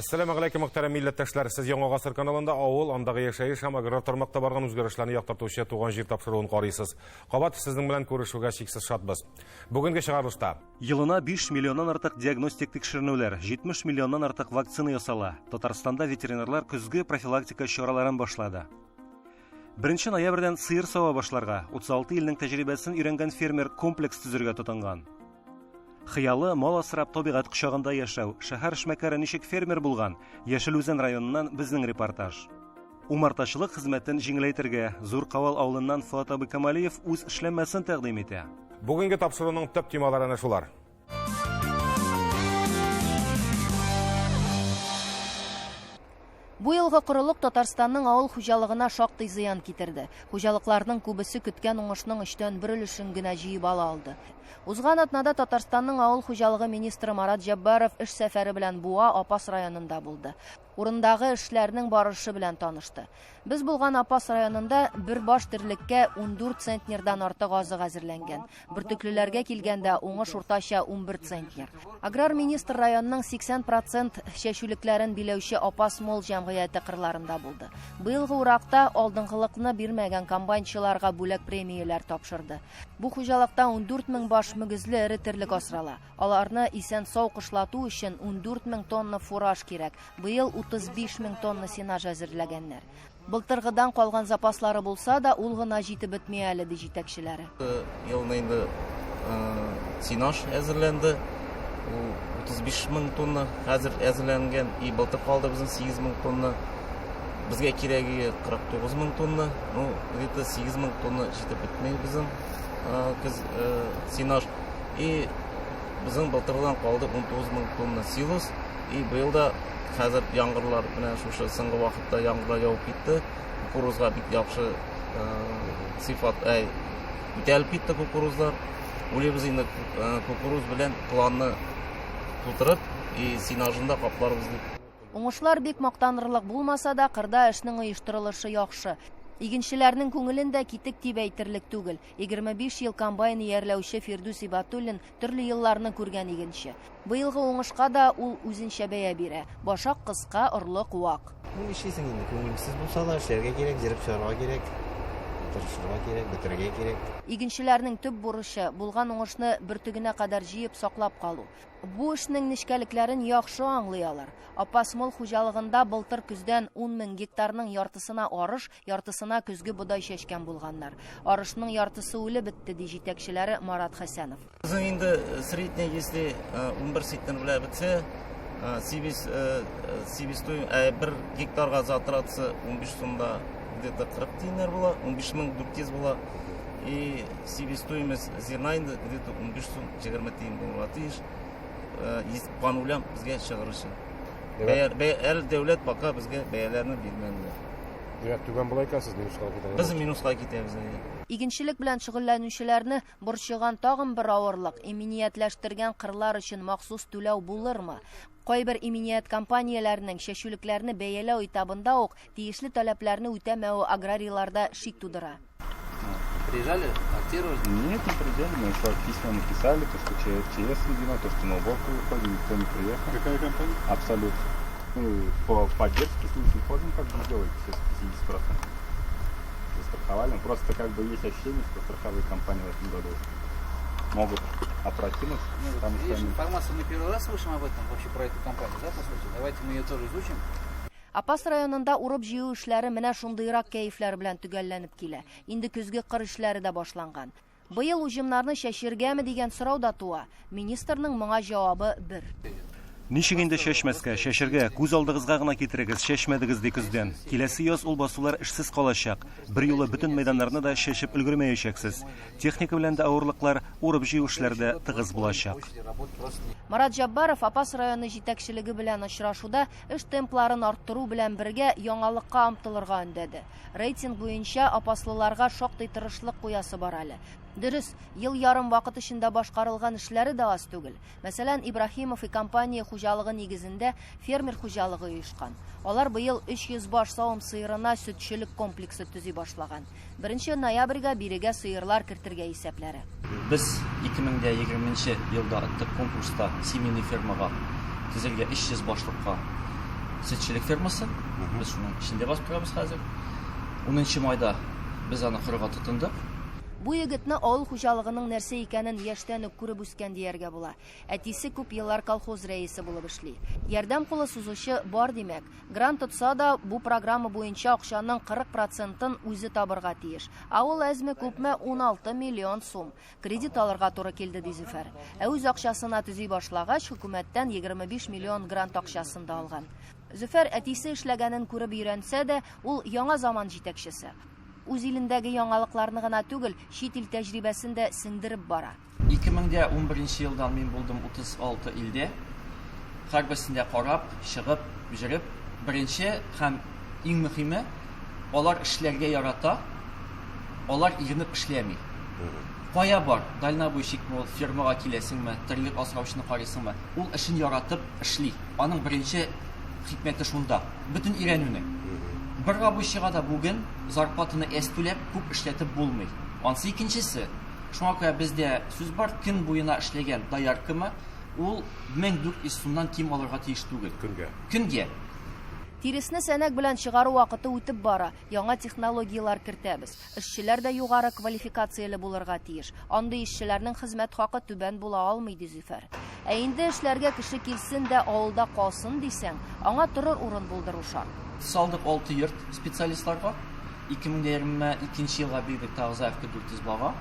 Әссәламәгаләйкем, мөхтәрәм милләттәшләр! Сез Яңа гасыр каналында авыл, андагы яшәеш һәм аграр тармакта барган үзгәрешләрне яктыртучы Туган җир тапшыруын карыйсыз. Кабат сезнең белән күрешүгә чиксез шатбыз. Бүгенге чыгарылышта. Елына 5 миллионнан артык диагностик тикшеренүләр, 70 миллионнан артык вакцина ясала. Татарстанда ветеринарлар көзге профилактика чараларын башлады. 1 ноябрьдән сыер сава башларга, 36 илнең тәҗрибәсен өйрәнгән фермер комплекс төзергә тотынган. Хыялы мал асрап табигать кочагында яшәү. Шәһәр эшмәкәре ничек фермер булган? Яшел Үзән районыннан безнең репортаж. Умартачылык хезмәтен җиңеләйтергә Зур Кавал авылыннан Фоат абый Камалиев үз эшләнмәсен тәкъдим итә. Бүгенге тапшыруның төп темалары әнә шулар. Бу елгы корылык Татарстанның авыл хуҗалыгына шактый зыян китерде. Хуҗалыкларның күбесе көткән уңышның өчтән бер өлешен генә җыеп ала алды. Узган атнада Татарстанның авыл хуҗалыгы министры Марат Җәббаров эш сәфәре белән Буа, Апас районында булды. Урындагы эшләрнең барышы белән танышты. Без булган Апас районында бер баш терлеккә 14 центнердан артык азык әзерләнгән. Бөртеклеләргә килгәндә, уңыш уртача 11 центнер. Аграр министр районның 80 процент чәчүлекләрен биләүче Апас Мол җәмгыяте кырларында булды. Быелгы уракта алдынгылыкны бирмәгән комбайнчыларга бүләк-премияләр тапшырды. Бу хуҗалыкта 14 мең баш мөгезле эре терлек асрала. Аларны исән-сау кышлату өчен 14 мең тонна фураж кирәк. Быел 35 мең тонна сенаж әзерләгәннәр. Былтыргыдан калган запаслары булса да, ул гына җитеп бетми әле, ди җитәкчеләре. Елны инде сенаж әзерләнде. Ул 35 мең тонна хәзер әзерләнгән. И былтыр калды безнең 8 мең тонна. Безгә кирәге 49 мең тонна. Ну, где-то 8 мең тонна җитеп бетми безнең сенаж. И безнең былтырдан калды 19 мең тонна силос. И быел да хәзер яңгырлар менә шушы соңгы вакытта яңгырлар явып китте. Кукурузга бик яхшы сыйфат, әй, үтәлеп китте кукурузлар. Уйлыйбыз инде кукуруз белән планны тутырып, и сенажын да капларбыз дип. Уңышлар бик мактанырлык булмаса да, кырда эшнең оештырылышы яхшы. Игенчеләрнең күңелен дә китек дип әйтерлек түгел. 25 ел комбайн иярләүче Фирдүс Ибатуллин төрле елларны күргән игенче. Быелгы уңышка да ул үзенчә бәя бирә. Башак кыска, орлык вак. Ну, нишлисең инде, күңелсез булса да, эшләргә кирәк, җырып чыгарга кирәк, тырышырга кирәк, бетерергә кирәк. Игенчеләрнең төп бурычы, булган уңышны бөртегенә кадәр җыеп, саклап калу. Бу эшнең нечкәлекләрен яхшы аңлый алар. Апас мол хуҗалыгында былтыр көздән 10 мең гектарның яртысына арыш, яртысына көзге бодай чәчкән булганнар. Арышның яртысы үлеп бетте, ди җитәкчеләре Марат Хәсәнов. Безнең инде средний, если 11 центнер белән бетсә, себестоимость, бер гектарга затратасы 15 сумда где-то 40 тиеннәр була, 15400 була. И себестоимость зерна инде где-то 15 сум 20 тиен булырга тиеш. По нулям безгә чыгыр өчен. Әле дәүләт пока безгә бәяләрне бирмәде. Димәк, түбән була икән, сез минуска китәсез. Без минуска китәбез. Игенчелек белән шөгыльләнүчеләрне Борчыган тагын бер авырлык, иминиятләштергән кырлар өчен махсус түләү булырмы? Кайбер иминият компанияләренең чәчүлекләрне бәяләү этабында ук тиешле таләпләрне үтәмәве аграрийларда шик тудыра. Приезжали, актировали? Нет, не приезжали, мы еще письма написали, то, что ЧС видимо, то, что на уборку выходим, никто не приехал. Какая компания? Абсолют. Ну, по поддержке с ним ходим, как бы делать, сейчас 50%. Застраховали. Просто как бы есть ощущение, что страховые компании в этом году могут опрокинуть. Ну, потому что видишь, они информацию мы первый раз слышим об этом, вообще про эту компанию, да, по сути? Давайте мы ее тоже изучим. Апас районында урып-җыю эшләре менә шундыйрак кәефләр белән төгәлләнеп килә. Инде көзге кыр эшләре дә башланган. Быел уҗымнарны чәчергәме дигән сорау да туа. Министрның моңа җавабы бер. Ничек инде чәчмәскә? Чәчергә, күз алдыгызга гына китерегез, чәчмәдегез ди көздән. Киләсе яз ул басулар эшсез калачак. Берьюлы бөтен мәйданнарны да чәчеп өлгермәячәксез. Техника белән дә авырлыклар, урып-җыю эшләре дә тыгыз булачак. Марат Җәббаров Апас районы җитәкчелеге белән очрашуда эш темпларын арттыру белән бергә яңалыкка омтылырга өндәде. Рейтинг буенча апаслыларга шактый тырышлык куясы бар әле. Дөрес, ел ярым вакыт эчендә башкарылган эшләре дә аз түгел. Мәсәлән, Ибраһимов и компания хуҗалыгы нигезендә фермер хуҗалыгы оешкан. Алар быел 300 баш савым сыерына сөтчелек комплексы төзи башлаган. 1 ноябрьгә бирегә сыерлар кертергә исәпләре. Без 2020 елда оттык конкурста семейный фермага төзелгән 300 башлыкка. Сөтчелек фермасы. Без шуның эчендә басып торабыз хәзер. 10 майда без аны корырга тотындык. Бу егетне авыл хуҗалыгының нәрсә икәнен яшьтән үк күреп үскән дияргә була. Әтисе күп еллар колхоз рәисе булып эшли. Ярдәм кулы сузучы бар димәк. Грант тотса да, бу программа буенча акчаның 40 процентын үзе табырга тиеш. Ә ул әзме күпме 16 миллион сум. Кредит алырга туры килде, ди Зөфәр. Ә үз акчасына төзи башлагач, хөкүмәттән 25 миллион грант акчасын да алган. Зөфәр әтисе эшләгәнен күреп өйрәнсә дә, ул яңа заман җитәкчесе. Үз илендәге яңалыкларны гына түгел, чит ил тәҗрибәсен дә сеңдереп бара. 2011 елдан мин булдым 36 илдә. Һәрберсендә карап, чыгып, йөреп, беренче һәм иң мөһиме, алар эшләргә ярата, алар иренеп эшләми. Кая бар, дальнобойщикмы ул, фермага киләсеңме, терлек асраучыны карыйсыңмы, ул эшен яратып эшли. Аның беренче хикмәте шунда. Бөтен өйрәнүнең. Бер рабочийга да бүген зарплатаны әз түләп, күп эшләтеп булмый. Ансы икенчесе. Шуңа күрә бездә сүз бар, көн буена эшләгән дояркамы, ул 1400 сумнан ким алырга тиеш түгел. Көнгә. Көнгә. Тиресне сәнәк белән чыгару вакыты үтеп бара, яңа технологияләр кертәбез. Эшчеләр дә югары квалификацияле булырга тиеш. Андый эшчеләрнең хезмәт хакы түбән була алмый, ди Зөфәр. Ә инде эшләргә кеше килсен дә авылда калсын дисәң, аңа торыр урын булдыру шарт. Салдык 6 йорт специалистларга. 2022 елга бирдек тагы заявка 400 бага.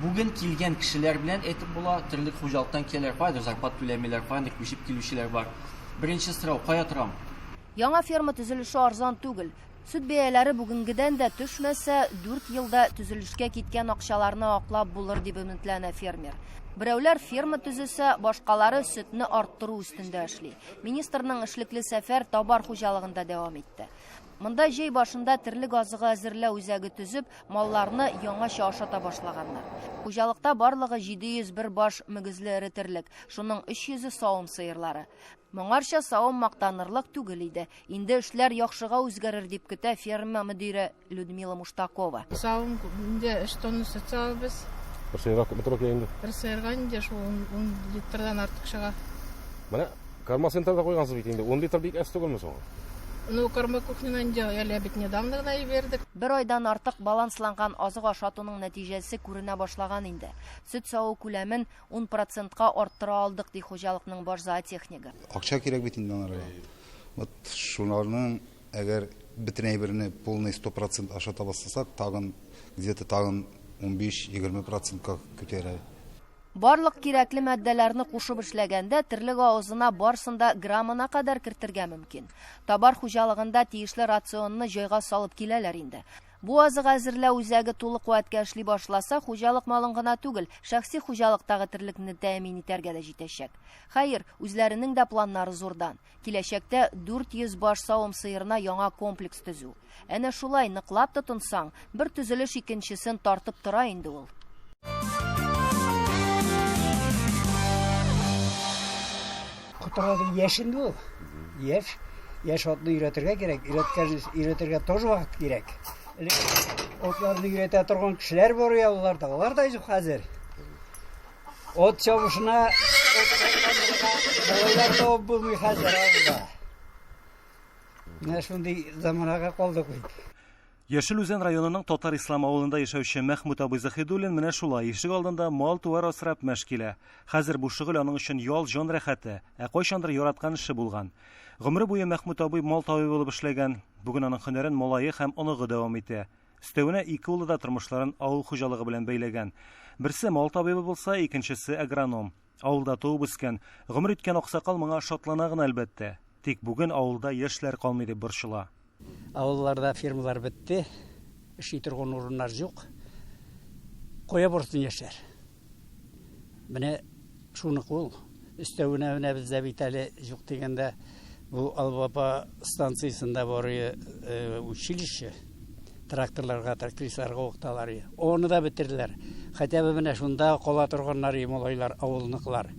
Бүген килгән кешеләр белән әйтеп була, төрле хуҗалыктан киләләр, каядыр зарплата түләмиләр, каядыр күчеп килүчеләр бар. Беренче сорау, кая торам? Яңа ферма төзелеше арзан түгел. Сөт бәяләре бүгенгедән дә төшмәсә, 4 елда төзелешкә киткән акчаларны аклап булыр дип өметләнә фермер. Берәүләр ферма төзесә, башкалары сөтне арттыру өстендә эшли. Министрның эшлекле сәфәр табар хуҗалыгында дәвам итте. Монда җәй башында терлек азыгы әзерләү үзәге төзеп, малларны яңача ашата башлаганнар. Хуҗалыкта барлыгы 701 баш мөгезле эре терлек, шуның 300-е савым сыерлары. Моңарча савым мактанырлык түгел иде. Инде эшләр яхшыга үзгәрер дип көтә ферма мөдире Людмила Муштакова. Савым инде 3 тонна сөт савабыз. Бер сыерга күпме тора инде? Бер сыерга инде шул 10 литрдан артык чыга. Менә кормоцентрда куйгансыз бит инде. 10 литр бик әз түгелме соң? Ну, кормокухняны инде әле бит недавно гына җибәрдек. Бер айдан артык балансланган азык ашатуның нәтиҗәсе күренә башлаган инде. Сөт саву күләмен 10%-ка арттыра алдык, ди хуҗалыкның баш зоотехнигы. Акча кирәк бит инде аларга. Вот шуларның әгәр бөтен әйберне полный 100% ашата башласак, тагын где-то тагын 15-20%-ка күтәрә. Барлык кирәкле матдәләрне кушып эшләгәндә терлек авызына барсын да граммына кадәр кертергә мөмкин. Табар хуҗалыгында тиешле рационны җайга салып киләләр инде. Бу азык әзерләү үзәге тулы куәткә эшли башласа, хуҗалык малын гына түгел, шәхси хуҗалыктагы терлекне тәэмин итәргә дә җитәчәк. Хәер, үзләренең дә планнары зурдан. Киләчәктә 400 баш савым сыерына яңа комплекс төзү. Әнә шулай ныклап тотынсаң, бер төзелеш икенчесен тартып тора инде ул. Котырады яшь инде ул. Яшь. Яшь атны өйрәтергә кирәк. Өйрәтергә тоже вакыт кирәк. Элек атларны өйрәтә торган кешеләр бар ялларда. Алар да юк хәзер. Ат чабышына малайлар табып булмый хәзер авылда. Менә шундый заманага калдык бит. Яшел Үзән районының Татар Ислам авылында яшәүче Мәхмүт абый Заһидуллин менә шулай ишек алдында мал-туар асрап мәш килә. Хәзер бу шөгыль аның өчен ял, җан рәхәте, ә кайчандыр яраткан эше булган. Гомере буе Мәхмүт абый мал табибы булып эшләгән. Бүген аның һөнәрен малае һәм оныгы дәвам итә. Өстәвенә ике улы да тормышларын авыл хуҗалыгы белән бәйләгән. Берсе мал табибы булса, икенчесе агроном. Авылда туып үскән, гомер иткән аксакал моңа шатлана гына әлбәттә. Тик бүген авылда яшьләр калмый дип борчыла. Авылларда фермалар бетте, эшли торган урыннар юк. Кая барсын яшьләр? Менә шуныкы ул. Өстәвенә менә бездә бит әле юк дигәндә бу Албапа станциясендә бар училище. Тракторларга, трактористларга укыталар. Оны да бетерделәр. Хотя бы менә шунда кала торганнар малайлар, авылныкылар.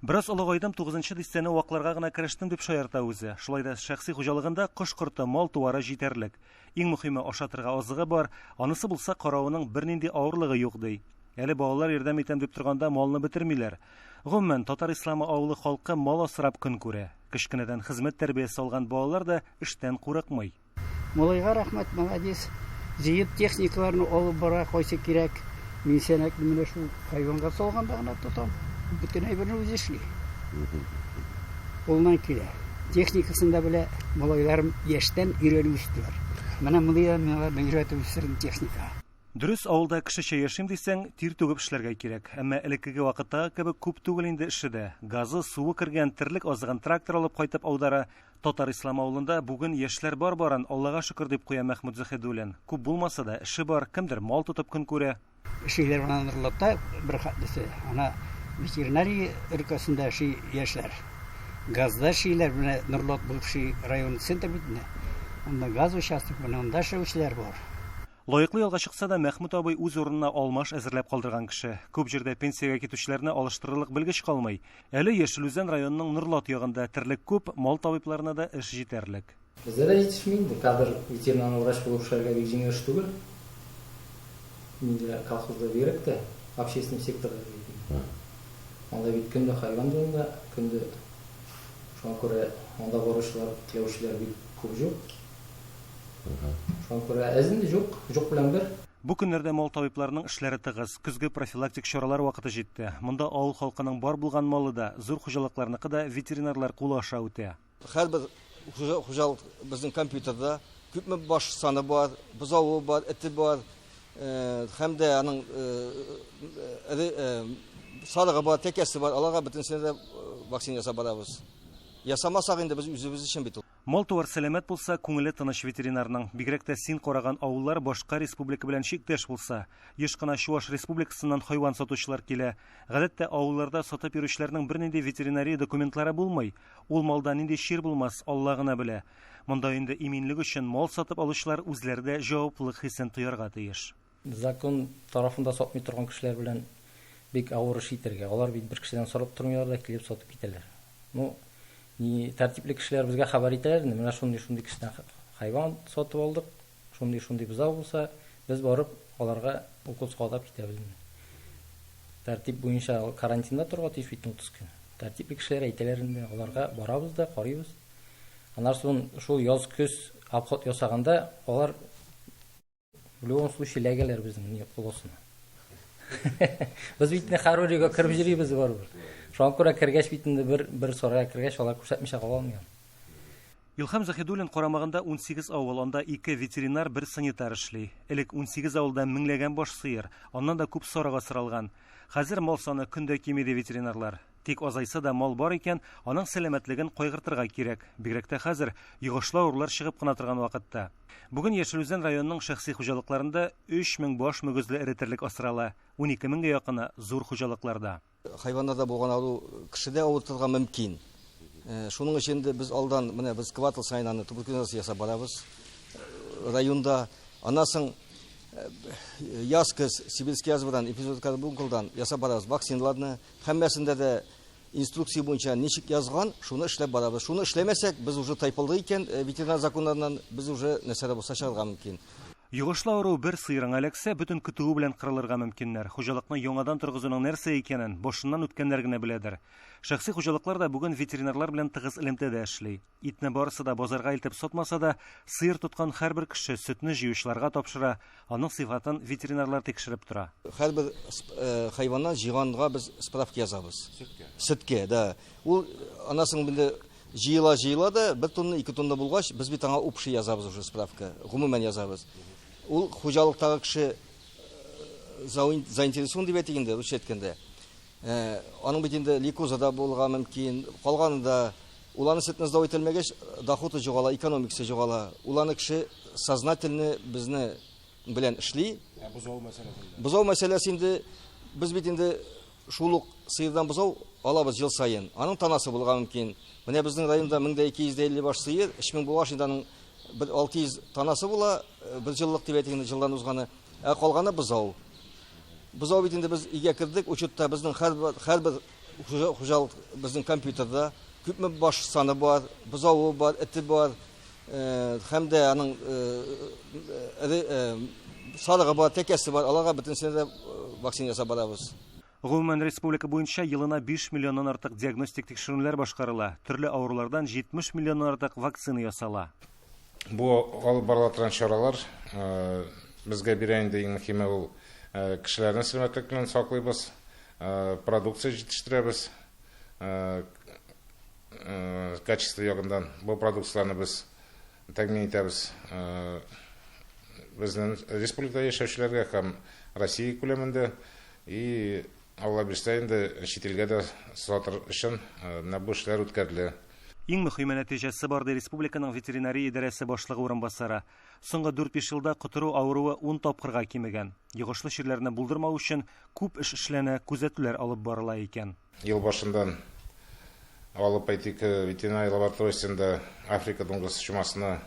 Бераз олыгайдым, 9-нчы дистәне вакларга гына керештем дип шаярта үзе. Шулай да шәхси хуҗалыгында кош-корты, мал-туары җитәрлек. Иң мөһиме ашатырга азыгы бар, анысы булса каравының бернинди авырлыгы юк ди. Әле балалар ярдәм итәм дип торганда малны бетермиләр. Гомумән, Татар Исламы авылы халкы мал асрап көн күрә. Кечкенәдән хезмәт тәрбиясе алган балалар да эштән курыкмый. Малайга рәхмәт, молодец. Җыеп техникаларны алып бара, кайсы кирәк. Мин сәнәкне менә шул хайванга салганда гына тотам. Бөтен әйберне үзе эшли. Кулыннан килә. Техникасын да белә. Малайларым яшьтән өйрәнеп үстеләр. Менә мондыйдан мин аларны өйрәтеп үстердем техникага. Дөрес, авылда кешечә яшим дисәң, тир түгеп эшләргә кирәк. Әмма элеккеге вакыттагы кебек күп түгел инде эше дә. Газы, суы кергән, терлек азыгын трактор алып кайтып аудара. Татар Ислам авылында бүген яшьләр бар барын, Аллага шөкер, дип куя Мәхмүт Заһидуллин. Күп булмаса да, эше бар, кемдер мал тотып көн күрә. Эшлиләр менә Норлатта бер хәтлесе. Ана ветеринария өлкәсендә эшли яшьләр. Газда эшлиләр, менә Норлат бывший районный центр бит инде. Анда газ участок, менә анда эшләүчеләр бар. Лаеклы ялга чыкса да, Мәхмүт абый үз урынына алмаш әзерләп калдырган кеше. Күп җирдә пенсиягә китүчеләрне алыштырырлык белгеч калмый. Әле Яшел Үзән районының Норлат ягында терлек күп, мал табибларына да эш җитәрлек. Бездә дә җитешми инде. Кадр ветеринар врач булып эшләргә бик җиңел эш түгел. Инде колхозда бигрәк тә, общественный секторда бит инде. Анда бит көн дә хайван җанында, көн дә. Шуңа күрә анда баручылар, теләүчеләр бик күп җук. Шуңа күрә әз инде, җук, җук белән бер. Бу көннәрдә мал табибларының эшләре тыгыз. Көзге профилактик чаралар вакыты җитте. Монда авыл халкының бар булган малы да, зур хуҗалыкларныкы да ветеринарлар кулы аша үтә. Һәрбер хуҗалык безнең компьютерда күпме баш саны бар, бозавы бар, эте бар, һәм дә аның сарыгы бар, тәкәсе бар, аларга бөтенесенә дә вакцина ясап барабыз. Ясамасак инде без үзебез өчен бит ул. Мал-туар сәламәт булса, күңеле тыныч ветеринарның. Бигрәк тә син караган авыллар башка республика белән чиктәш булса. Еш кына Чуаш республикасыннан хайван сатучылар килә. Гадәттә, авылларда сатып йөрүчеләрнең бернинди ветеринария документлары булмый. Ул малда нинди чир булмас, Алла гына белә. Монда инде иминлек өчен мал сатып алучылар үзләре дә җаваплылык хисен тоярга тиеш. Закон тарафында сатмый торган кешеләр белән бик авыр эш итәргә. Алар бит бер кешедән сорап тормыйлар да, килеп сатып китәләр. Ну, ни тәртипле кешеләр безгә хәбәр итәләр инде, менә шундый-шундый кешедән хайван сатып алдык, шундый-шундый бозау булса, без барып аларга укол кадап китәбез инде. Тәртип буенча карантинда торырга тиеш бит 30 көн. Тәртипле кешеләр әйтәләр инде, аларга барабыз да, карыйбыз. Аннан соң шул яз-көз обход ясаганда алар В любом случае ләгәләр безнең ни полосына. Без бит инде һәрбер өйгә кереп йөрибез барыбер. Шуңа күрә кергәч бит инде бер бер сарайга кергәч алар күрсәтмичә кала алмый. Илһам Заһидуллин карамагында 18 авыл, анда ике ветеринар, бер санитар эшли. Элек 18 авылда меңләгән баш сыер, аннан да күп сарык асралган. Хәзер мал саны көн дә кими, ди ветеринарлар. Тик азайса да мал бар икән, аның сәламәтлеген кайгыртырга кирәк. Бигрәк тә хәзер, йогышлы авырулар чыгып кына торган вакытта. Бүген Яшел Үзән районының шәхси хуҗалыкларында 3000 баш мөгезле эре терлек асрала, 12 меңгә якыны, зур хуҗалыкларда. Хайваннарда булган авыру кешедә авыртырга мөмкин. Шуның өчен инде без алдан, менә без квартал саен аны туберкулез ясап барабыз районда. Аннан соң яз көз сибирский язвадан, эпизод карбункулдан ясап барабыз вакциналарны. Һәммәсендә дә инструкция буенча ничек язган, шуны эшләп барабыз. Шуны эшләмәсәк, без уже тайпылдык икән, э, ветеринар законнарыннан без уже нәрсә дә булса чыгарга мөмкин. Йогышлы авыру бер сыерыңа эләксә, бөтен көтүе белән кырылырга мөмкиннәр. Хуҗалыкны яңадан торгызуның нәрсә икәнен башыннан үткәннәр генә беләдер. Шәхси хуҗалыклар да бүген ветеринарлар белән тыгыз элемтәдә эшли. Итне барысы да базарга илтеп сатмаса да, сыер тоткан һәрбер кеше сөтне җыючыларга тапшыра, аның сыйфатын ветеринарлар тикшереп тора. Һәрбер э, хайваннан җыйганга без справка язабыз. Сөткә. Сөткә, да. Ул аннан соң инде җыела җыела да, бер тонна, ике тонна булгач, без бит аңа общий язабыз уже справка, гомумән язабыз. Ул хуҗалыктагы кеше э, заинтересован дип әйтик инде, русча әйткәндә. Э, аның бит инде лейкозы да булырга мөмкин, калганы да ул аны сөтне сдау ителмәгәч, доходы югала, экономикасы югала. Ул аны кеше сознательно безне белән эшли. Ә бозау мәсьәләсендә? Бозау мәсьәләсе инде без бит инде шул ук сыердан бозау алабыз ел саен. Аның танасы булырга мөмкин. Менә безнең районда 1250 баш сыер, 3000 булгач инде аның бер 600 танасы була, э, бер еллык дип әйтик инде елдан узганы. Ә калганы бозау. Бозау бит инде без өйгә кердек, учетта безнең һәрбер һәрбер хуҗалык безнең компьютерда күпме баш саны бар, бозавы бар, эте бар, э, һәм дә аның э, э, сарыгы бар, тәкәсе бар, аларга бөтенесенә дә вакцина ясап барабыз. Гомумән, республика буенча елына 5 миллионнан артык диагностик тикшеренүләр башкарыла, төрле авырулардан 70 миллионнан артык вакцина ясала. Бу алып барыла торган чаралар безгә бирә инде иң мөһиме ул кешеләрне сәламәтлек белән саклыйбыз, продукция җитештерәбез, качество ягыннан бу продукцияләрне без тәэмин итәбез. Безнең республикада яшәүчеләргә һәм Россия күләмендә и Алла бирсә инде чит илгә дә сатыр өчен менә бу эшләр үткәрелә. Иң мөһиме нәтиҗәсе бар, ди республиканың ветеринария идарәсе башлыгы урынбасары. Соңгы дүрт-биш елда котыру авыруы ун тапкырга кимегән. Йогышлы чирләрне булдырмау өчен күп эш эшләнә, күзәтүләр алып барыла икән. Ел башыннан алып әйтик, ветеринария лабораториясендә Африка дуңгыз чумасына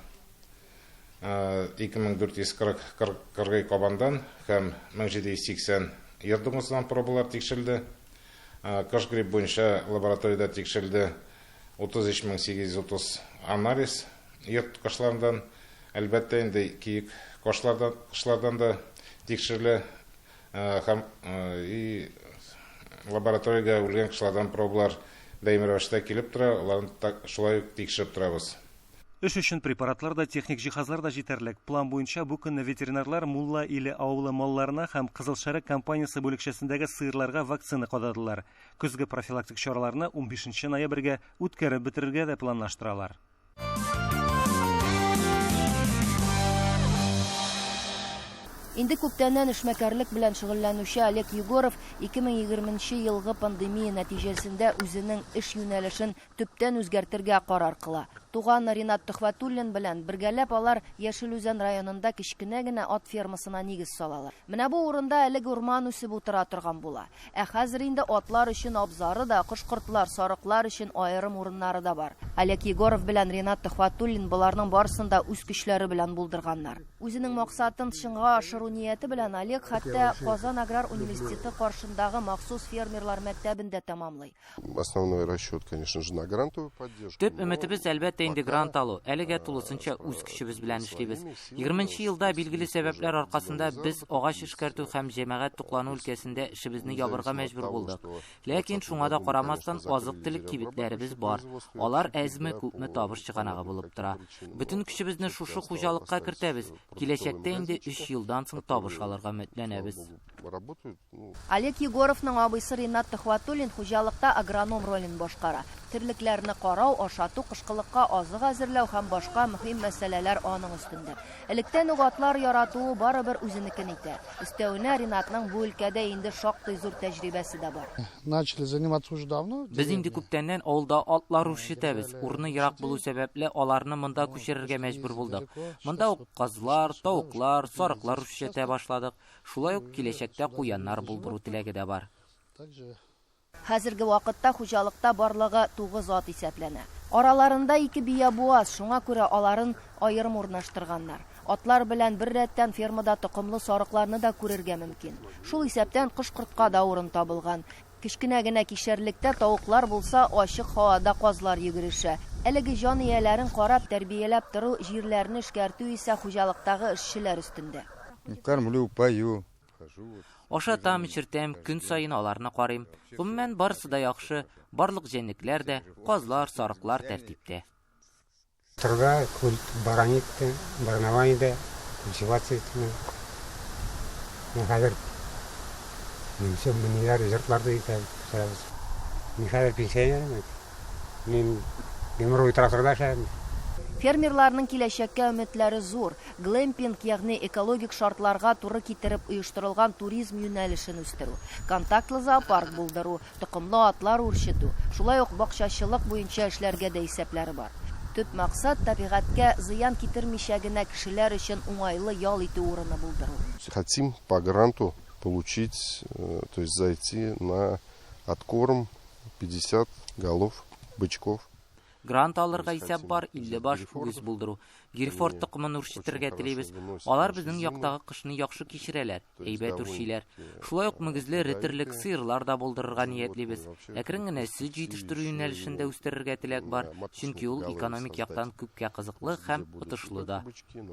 2440 кыргый кабандан һәм 1780 йорт дуңгызыннан пробалар тикшерелде. Кош грипп буенча лабораториядә тикшерелде 33830 анализ йорт кошларыннан. Әлбәттә инде киек кошлардан да тикшерелә һәм и лабораториягә үлгән кошлардан пробалар даими рәвештә килеп тора, аларны шулай ук тикшереп торабыз. Эш өчен препаратлар да, техник җиһазлар да җитәрлек. План буенча бу көнне ветеринарлар Мулла Иле авылы малларына һәм Кызыл Шәрык компаниясе бүлекчәсендәге сыерларга вакцина кададылар. Көзге профилактик чараларны 15 ноябрьгә үткәреп бетерергә дә планлаштыралар. Инде күптәннән эшмәкәрлек белән шөгыльләнүче Олег Егоров 2020 елгы пандемия нәтиҗәсендә үзенең эш юнәлешен төптән үзгәртергә карар кыла. Туганы Ринат Төхвәтуллин белән бергәләп алар Яшел Үзән районында кечкенә генә ат фермасына нигез салалар. Менә бу урында элек урман үсеп утыра торган була. Ә хәзер инде атлар өчен абзары да, кош-кортлар, сарыклар өчен аерым урыннары да бар. Олег Егоров белән Ринат Төхвәтуллин боларның барысын да үз көчләре белән булдырганнар. Үзенең максатын чынга ашыру нияте белән Олег хәтта Казан аграр университеты каршындагы махсус фермерлар мәктәбен дә тәмамлый. Основной расчет, конечно же, на грантовую поддержку. Төп өметебез, әлбәттә, инде грант алу. Әлегә тулысынча үз көчебез белән эшлибез. 20 елда билгеле сәбәпләр аркасында без агач эшкәртү һәм җәмәгать туклану өлкәсендә эшебезне ябырга мәҗбүр булдык. Ләкин шуңа да карамастан азык-төлек кибетләребез бар. Алар әзме-күпме табыш чыганагы булып тора. Бөтен көчебезне шушы хуҗалыкка кертәбез. Киләчәктә инде 3 елдан соң табыш алырга өметләнәбез. Олег Егоровның абыйсы Ринат Төхвәтуллин хуҗалыкта агроном ролен башкара. Терлекләрне карау, ашату, кышкылыкка азык әзерләү һәм башка мөһим мәсьәләләр аның өстендә. Электән үк атлар яратуы барыбер үзенекен итә. Өстәвенә Ринатның бу өлкәдә инде шактый зур тәҗрибәсе дә бар. Начали заниматься уже давно. Без инде күптәннән авылда атлар үрчетәбез. Урыны ерак булу сәбәпле аларны монда күчерергә мәҗбүр булдык. Монда ук казлар, тавыклар, сарыклар үрчетә башладык. Шулай ук киләчәктә куяннар булдыру теләге дә бар. Хәзерге вакытта хуҗалыкта барлыгы 9 ат исәпләнә. Араларында 2 бия буаз, шуңа күрә аларын аерым урнаштырганнар. Атлар белән бер рәттән фермада токымлы сарыкларны да күрергә мөмкин. Шул исәптән кош-кортка да урын табылган. Кечкенә генә кишәрлектә тавыклар булса, ачык һавада казлар йөгерешә. Әлеге җан ияләрен карап, тәрбияләп тору, җирләрне эшкәртү исә хуҗалыктагы эшчеләр өстендә. Кормлю, пою. Ашатам, эчертәм, көн саен аларны карыйм. Гомумән, барысы да яхшы. Барлык җәнлекләр дә, казлар, сарыклар тәртиптә. Торга, баранитте, барнавайда, культивация итте. Мин хәзер минем минеләр йортларда итәбез. Мин хәзер пенсионер. Мин гомер буе тракторда эшләдем. Фермерларның киләчәккә өметләре зур. Глэмпинг, ягъни экологик шартларга туры китереп оештырылган туризм юнәлешен үстерү, контактлы зоопарк булдыру, токымлы атлар үрчетү, шулай ук бакчачылык буенча эшләргә дә исәпләре бар. Төп максат табигатькә зыян китермичә генә кешеләр өчен уңайлы ял итү урыны булдыру. Хотим по гранту получить, то есть зайти на откорм 50 голов бычков. Грант алырга исәп бар, 50 баш үгез булдыру. Герефорд токымын үрчетергә телибез. Алар безнең яктагы кышны яхшы кичерәләр, әйбәт үрчиләр. Шулай ук мөгезле эре терлек, сыерлар да булдырырга ниятлибез. Әкрен генә сөт җитештерү юнәлешен дә үстерергә теләк бар, чөнки ул экономик яктан күпкә кызыклы һәм отышлы да.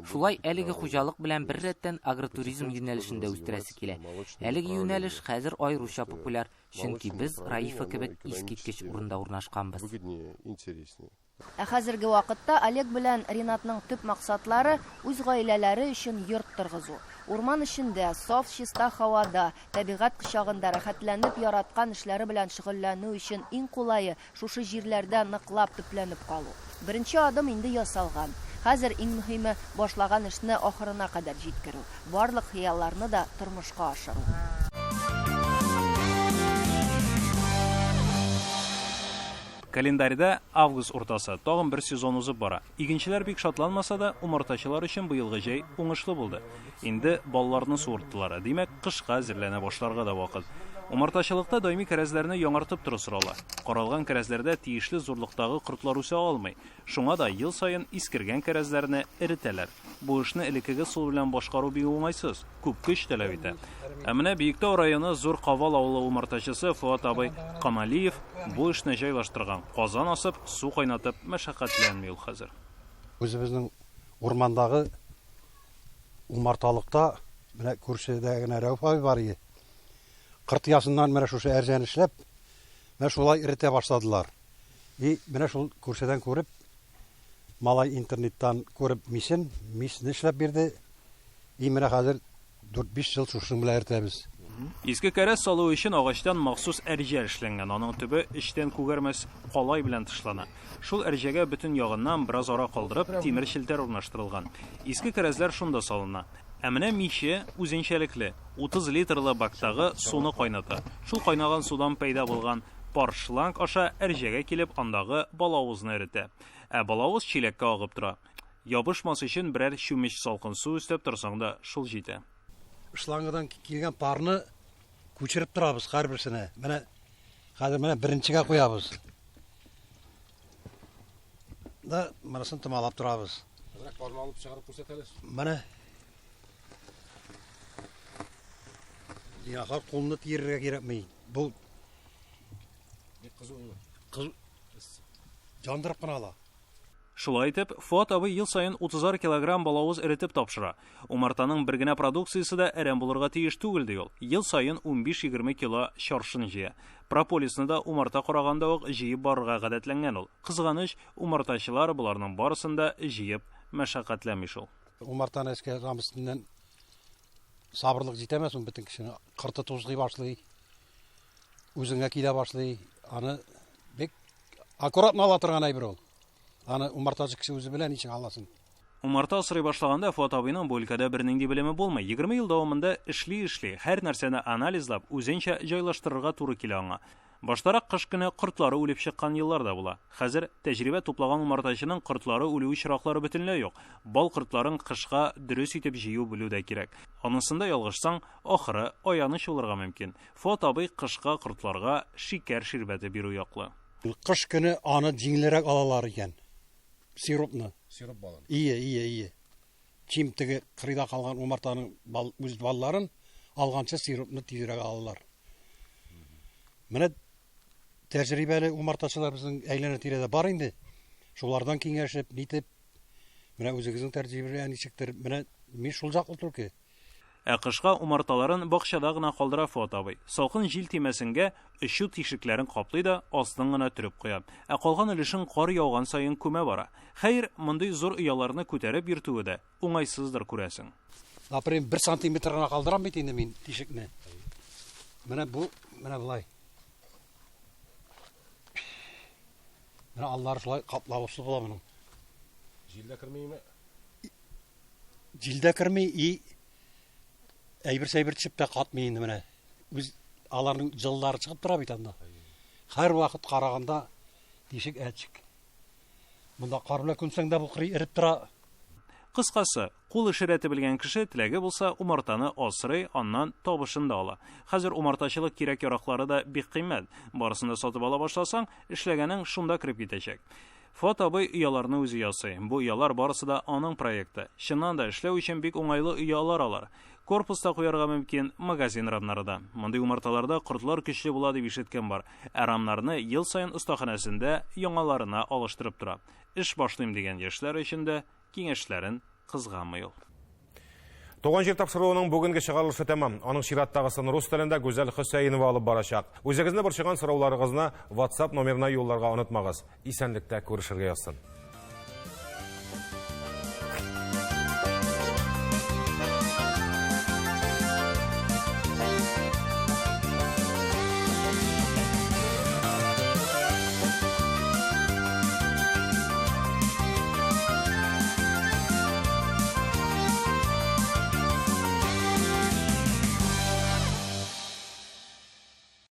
Шулай әлеге хуҗалык белән беррәттән агротуризм юнәлешен дә үстерәсе килә. Әлеге юнәлеш хәзер аеруча популяр, чөнки без Раифа кебек искиткеч урында урнашканбыз. Ә хәзерге вакытта Олег белән Ринатның төп максатлары, үз гаиләләре өчен йорт торгызу. Урман эчендә, саф чиста һавада, табигать кочагында рәхәтләнеп яраткан эшләре белән шөгыльләнү өчен иң кулае, шушы җирләрдә ныклап төпләнеп калу. Беренче адым инде ясалган. Хәзер иң мөһиме, башлаган эшне ахырына кадәр җиткерү, барлык хыялларны да тормышка ашыру. Календарьда август уртасы, тагын бер сезон узып бара. Игенчеләр бик шатланмаса да, умартачылар өчен быелгы җәй уңышлы булды. Инде балларны суырттылар, димәк, кышка әзерләнә башларга да вакыт. Умартачылыкта даими кәрәзләрне яңартып тору сорала. Каралган кәрәзләрдә тиешле зурлыктагы кортлар үсә алмый. Шуңа да ел саен искергән кәрәзләрне эретәләр. Бу эшне элеккеге ысул белән башкару бик уңайсыз, күп көч таләп итә. Ә менә Биектау районы Зур Кавал авылы умартачысы Фоат абый Камалиев бу эшне җайлаштырган. Казан асып, су кайнатып мәшәкатьләнми ул хәзер. Үзебезнең урмандагы умарталыкта, менә күршедә генә Рәүф абый бар иде. Кырт ясыннан менә шушы әрҗәне эшләп, менә шулай эретә башладылар. И менә шул күршедән күреп, малай интернеттан күреп мисен, мисне эшләп бирде. И менә хәзер 4-5 ел шушының белән эретәбез. Иске кәрәз салу өчен агачтан махсус әрҗә эшләнгән. Аның төбе эчтән күгәрмәс калай белән тышлана. Шул әрҗәгә бөтен ягыннан бераз ара калдырып, тимер челтәр урнаштырылган. Иске кәрәзләр шунда салына. Ә менә миче үзенчәлекле, 30 литрлы бактагы суны кайната. Шул кайнаган судан пәйда булган пар шланг аша әрҗәгә килеп, андагы балавызны эретә. Ә балавыз чиләккә агып тора. Ябышмас өчен берәр чүмеч салкын су өстәп торсаң да шул җитә. Шлангадан килгән парны күчереп торабыз һәрберсенә. Менә хәзер менә беренчегә куябыз. Да, монысын томалап торабыз. Әзрәк парны алып чыгарып күрсәт әле. Менә. Яхар кулны тиерергә кирәкми. Бу бик кызу инде. Кызу. Яндырып кына ала. Шулай итеп, Фоат абый ел саен 30 килограмм балавыз эретеп тапшыра. Умартаның бер генә продукциясе дә әрәм булырга тиеш түгел, ди ул. Ел саен 15-20 кило чаршын җыя. Прополисны да умарта караганда ук җыеп барырга гадәтләнгән ул. Кызганыч, умартачылар боларның барысын да җыеп мәшәкатьләми шул. Умартаны эшкә язган өстеннән сабырлык җитәмәс ул бөтен кешене. Кырты тузгый башлый, үзеңә килә башлый. Аны бик аккуратно ала торган әйбер ул. Аны умартачы кеше үзе белә ничек аласын. Умарта асрый башлаганда Фоат абыйның бу өлкәдә бернинди белеме булмый. 20 ел дәвамында эшли-эшли, һәр нәрсәне анализлап, үзенчә җайлаштырырга туры килә аңа. Баштарак кыш көне кортлары үлеп чыккан еллар да була. Хәзер тәҗрибә туплаган умартачының кортлары үлү очраклары бөтенләй юк. Бал кортларын кышка дөрес итеп җыю белү дә кирәк. Анысында ялгышсаң, ахыры аяныч булырга мөмкин. Фоат абый кышка кортларга шикәр ширбәте бирү яклы. Кыш көне аны җиңелрәк алалар икән. Сиропны. Сироп балын. Ие, ие, ие. Чем теге кырыйда калган умартаның бал, үз балларын алганчы сиропны тизрәк алалар. Менә тәҗрибәле умартачылар безнең әйләнә-тирәдә бар инде. Шулардан киңәшеп, нитеп, менә үзегезнең тәҗрибә ничектер, менә мин шул яклы только. Ә кышка умарталарын бакчада гына калдыра Фоат абый. Салкын җил тимәсенгә очу тишекләрен каплый да астын гына төреп куя. Ә калган өлешен кар яуган саен күмә бара. Хәер, мондый зур ояларны күтәреп йөртүе дә уңайсыздыр, күрәсең. Например, 1 сантиметр гына калдырам бит инде мин тишекне. Менә бу, менә болай. Менә аллары шулай каплавычлы була моның. Җил дә кермиме? Җил дә керми и әйбер-сәйбер төшеп тә катмый инде менә. Үз аларның җыллары чыгып тора бит анда. Һәр вакыт караганда тишек әчек. Монда кар белән күмсәң дә бу кырый эреп тора. Кыскасы, кул эше рәте белгән кеше теләге булса умартаны асрый, аннан табышын да ала. Хәзер умартачылык кирәк-яраклары да бик кыйммәт. Барысын да сатып ала башласаң, эшләгәнең шунда кереп китәчәк. Фоат абый ояларны үзе ясый. Бу оялар барысы да аның проекты. Чыннан да, эшләү өчен бик уңайлы оялар алар. Корпуста куярга мөмкин, магазин рамнары да. Мондый умарталарда кортлар көчле була дип ишеткән бар. Ә рамнарны ел саен остаханәсендә яңаларына алыштырып тора. Эш башлыйм дигән яшьләр өчен дә киңәшләрен кызганмый ул. Туган җир тапшыруының бүгенге чыгарылышы тәмам. Аның чираттагысын рус телендә Гүзәл Хөсәенова алып барачак. Үзегезне борчыган сорауларыгызны WhatsApp номерына юлларга онытмагыз. Исәнлектә күрешергә язсын.